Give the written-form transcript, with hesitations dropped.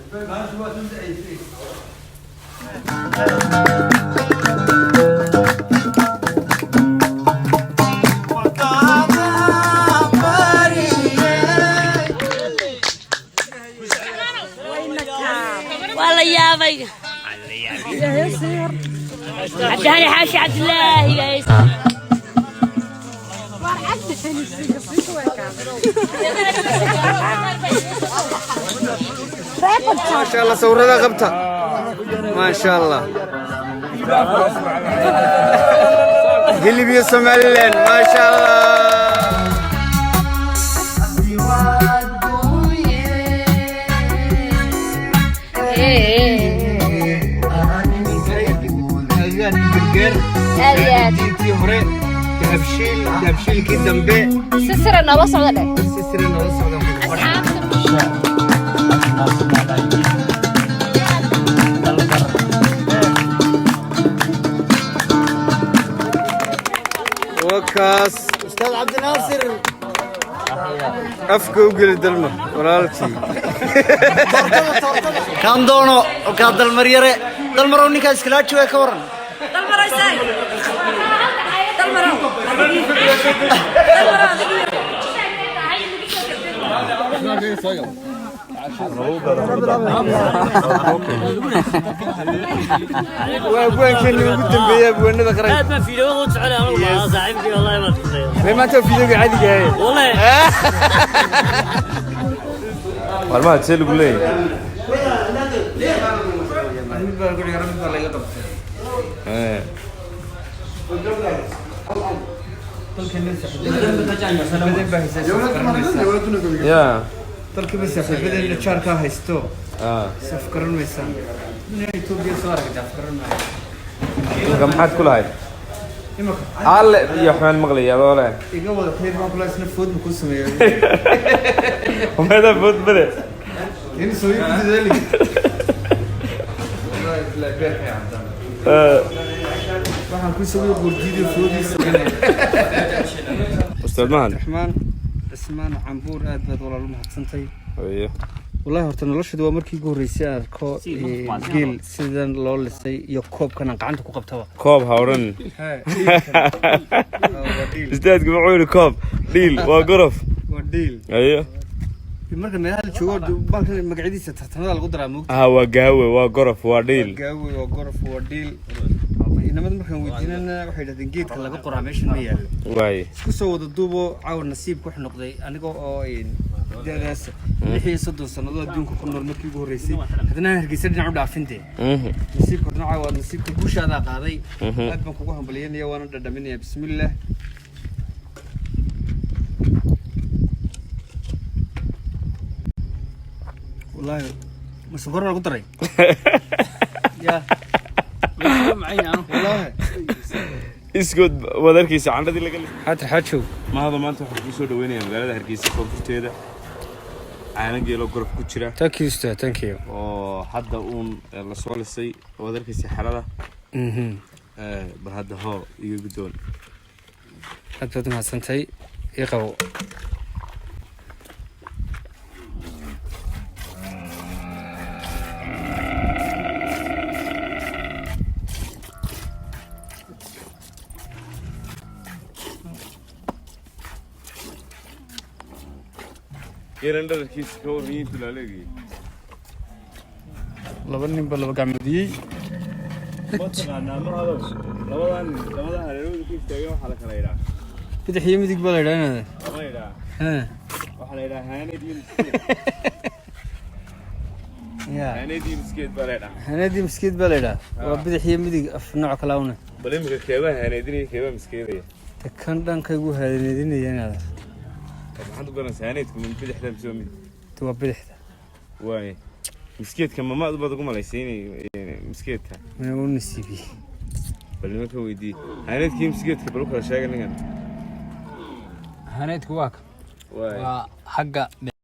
Waa la yaabay. Cabdihani Xaashi Cabdilaahi. Maasha Allah, sawirada qabta, maasha Allah. Hilib iyo Somaliland, maasha Allah. Aad iyo aad. Intii hore Dahabshiil, Dahabshiilkii dambe. Si sira noola socda dheh. Si sira noola socda. Asxaabta. Wakaas Ustaad Cabdinaasir. Afka u geli Dalmar walaalkii. Kaan doono kaa Dalmaryare. Dalmarow, ninkaa iskalaaji way ka waran. Dalmarow, Dalmarow. Dalmarow. Waa abwaankeenii ugu dambeeyey abwaanada qaranka. Aad baan fiidiyowada u jecelahay anigu, waa saaxiibkii, wallahi ma tusay. May maanta fiidiyowga caadiga ahay. Wallahi. Maalmaha see lagu leeyahay? Mid baa lagu ciyaara, mid baa laga qabtay. Saaxiibadeen baa haysaa. Ya. Dalkiiba saaxiibadeena jaarkaa haysto. Safgaran maysaan inaa Etoobiya soo aragta, afgaran maayo. Imika maxaad ku lahayd? Imika? Alle iyo waxbaan maqlaya adoo leh. Iga wada khayr baan kula isna food ma kuu sameeyo. Meeda food bade. In soo ku dadaali wallahi billahi beerka cadaan. Waxaan ku soo qurjiiday foodii sameynay. Ustaad Mahad. Raxmaan Cismaan Cambuur, aad baad walaal u mahadsantay. Ayo. Wallahi horta noloshadu waa markii ugu horreysay aan arko geel sidan loo lisay iyo koobkan aan gacanta ku qabtaba. Koob ha odhan. Waa dhiil. Ustaadku wuxuu yidhi koob dhiil waa gorof. Waa dhiil. Ayo. Marka meelaha la joogo baalkan magacyadiisa tartamada lagu daraa, moogta. Ah, waa gaawe, waa gorof, waa dhiil. Gaawe, waa gorof, waa dhiil. Inamada markaan weydiinana waxay dhahdeen geedka laga qoraa meeshan ma yaallo. Waaye. Isku soo wada duubo, caawa nasiibka wuxuu noqday aniga oo da'daas 36 sannadood adduunka ku nool markii ugu horreysay haddana aan Hargeysa dhinac u dhaafin dee. Nasiibka haddana caawa nasiibka guushaadaa qaaday. Aad baan kugu hambalyanaya, waana dhadhaminaya. Bismillaah. Wallaahi ma sonkor baa lagu daray ya wallaahi. Iskood waad arkaysa candhadii laga lisay. Xaatir xaajow. Mahado, maanta waxaan kuu soo dhaweynayaa magaalada Hargeysa koonfurteeda, caano geelo gorof ku jira. Thank you sir, thank you. Oo hadda uun lasoo lisay, waad arkaysa xerada. Bal hadda hoo iga guddoon. Aad baad umahadsantay, ii qabo. Geelan dhararkiisa ka warran intuu laaleegayay. Laba nin ba laba gacmoodiyey. Ma taqaanaa Mahadow, labadan labadan hareerahooda ku istaageen waxaa la kala yidhaa? Bidix iyo midig baa la yidhaa inaade. Lama yidhaa. Waxaa la yidhaa haaneed iyo miskeed. Ya. Haaneed iyo miskeed baa la yidhaa. Haneedii miskiid baa la yidhaa, waa bidix iyo midig af nooc kala una. Bal imika keebaa haaneedinaya, keebaa miskeedaya? Ta kan dhankaygu haaneedinaya inaada. Maxaad u garanaysaa haaneedku ma bidixda mise waa midig? Ta waa bidixda. Waaye, miskeedka mamaad baad ugu malaysay inay miskeed tahay? Mana u nasiibiyey. Bal nimanka weydii haaneedka iyo miskeedka, bal u kala sheega ninkan. Haneedku waa ka Waaye. waa xagga.